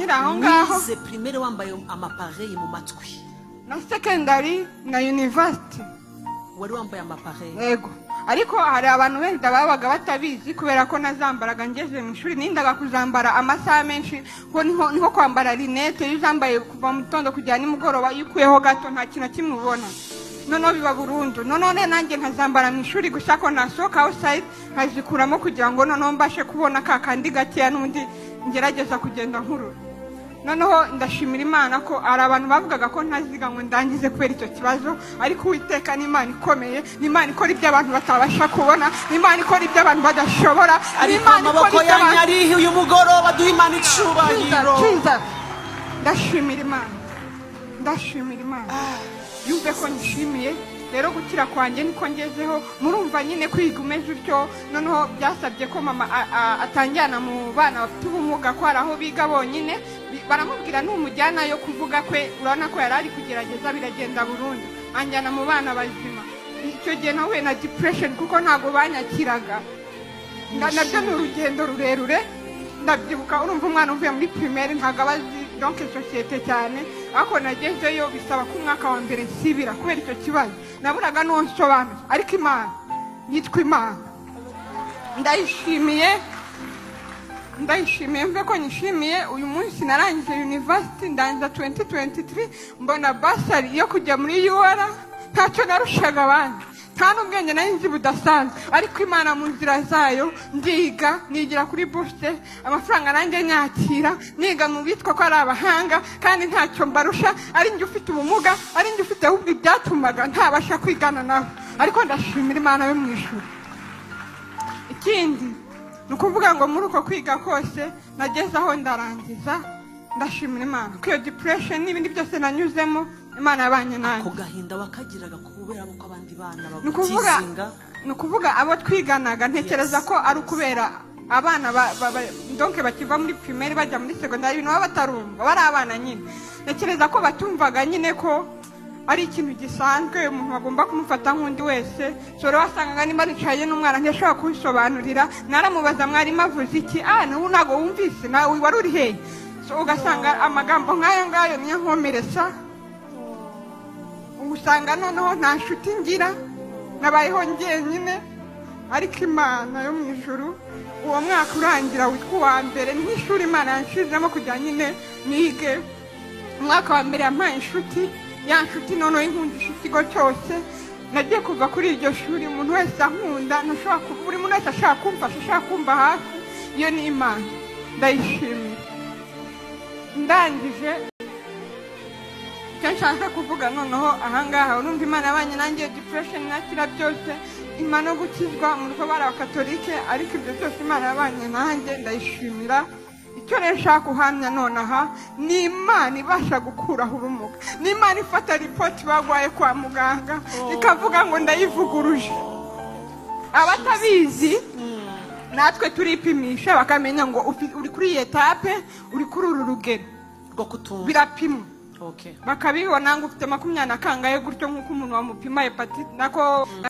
Nkiri aho ngaho. Wize primaire wambaye amapareil mu matwi? Na secondary na university. Wari wambaye amapareil? Yego. Ariko hari abantu wenda babaga batabizi kubera ko nazambaraga ngeze mu ishuri, nindaga kuzambara amasaha menshi, ko niho kwambara lunette, iyo uzambaye kuva mu gitondo kugera nimugoroba, iyo ukuyeho gato nta kintu kimwe ubona. Noneho biba burundu. None nanjye nkazambara mu ishuri gusa, ko nasohoka outside nkazikuramo kugira ngo noneho mbashe kubona ka kandi gakeya n'undi ngerageza kugenda nkurura. Noneho ndashimira Imana ko hari abantu bavugaga ko ntaziga ngo ndangize kubera icyo kibazo, ariko Uwiteka ni Imana ikomeye, ni Imana ikora ibyo abantu batabasha kubona, ni Imana ikora ibyo abantu badashobora, ni Imana ikora amaboko ibyo abantu. Yanyu arihe uyu mugoroba? Duhe Imana icubahiro. Jesus. Ndashimira Imana, ndashimira Imana, yumve ko nishimiye. Rero gukira kwanjye niko ngezeho. Murumva nyine kwiga umeze utyo. Noneho byasabye ko mama atanjyana mu bana bafite ubumuga, ko hari aho biga bonyine. Baramubwira numujyana yo kuvuga kwe, urabona ko yari ari kugerageza, biragenda burundu, anjyana mu bana bazima. Icyo gihe nahuye na depression kuko ntabwo banyakiraga. Nabyo ni urugendo rurerure. Ndabyibuka, urumva umwana uvuye muri primaire ntabwo aba azi donc société cyane, ariko nagezeyo bisaba ko umwaka wa mbere nsibira kubera icyo kibazo, naburaga n'uwo nsobanura. Ariko Imana yitwa Imana, ndayishimiye, ndayishimiye, mve ko nyishimiye. Uyu munsi narangije university, ndangiza 2023, mbona bursary yo kujya muri UR. Ntacyo narushaga abandi, nta n'ubwenge nari nzi budasanzwe, ariko Imana mu nzira zayo, ndiga, nigira kuri bourse, amafaranga nanjye nyakira, niga mu bitwa ko ari abahanga kandi ntacyo mbarusha, ari njye ufite ubumuga, ari njye ufite ahubwo ibyatumaga ntabasha kwigana nabo. Ariko ndashimira Imana yo mu ijuru. Ikindi ni ukuvuga ngo muri uko kwiga kose nageze aho ndarangiza. Ndashimira Imana ko iyo depression n'ibindi byose nanyuzemo, Imana yabanye nanjye. Ako gahinda wakagiraga kubera ko abandi bana Ni ukuvuga bagutizinga? Ni ukuvuga abo twiganaga, ntekereza ko ari ukubera abana donc bakiva muri primaire bajya muri secondaire, ibintu baba batarumva, bari abana nyine. Ntekereza ko batumvaga nyine ko ari ikintu gisanzwe, umuntu bagomba kumufata nk'undi wese. So rero wasangaga nimba nicaye n'umwana ntiyashobora kunsobanurira, naramubaza: "Mwarimu avuze iki?" "Ah, n'ubu ntabwo wumvise, nawe wari uri hehe?" So ugasanga amagambo nk'ayo ngayo niyo nkomeretsa, usanga noneho nta nshuti ngira, nabayeho njyenyine. Ariko Imana yo mu ijuru, uwo mwaka urangira witwa uwa mbere nk'ishuri Imana yanshizemo kugira nyine nige, umwaka wa mbere yampaye inshuti, ya nshuti noneho inkundisha ikigo cyose. Nagiye kuva kuri iryo shuri umuntu wese ankunda, ntashobora buri muntu wese ashaka kumfasha, ashaka kumva hafi. Iyo ni Imana, ndayishimiye. Ndangije, icyo nshaka kuvuga noneho ahangaha, urumva Imana yabanye nanjye, depression nakira byose, imana no gukizwa mu rugo bari Abakatolike, ariko ibyo byose Imana yabanye nanjye, ndayishimira. Icyo rero nshaka guhamya nonaha ni Imana ibasha gukuraho ubumuga, ni Imana ifata ripoti bagwaye kwa muganga ikavuga ngo ndayivuguruje. Abatabizi, natwe turipimisha bakamenya ngo uri kuri iyi étape, uri kuri uru rugero rwo kutumva. Birapimwa, bakabibona ngo ufite 20 na kangahe gutyo, nk'uko umuntu wamupima hepatite nako.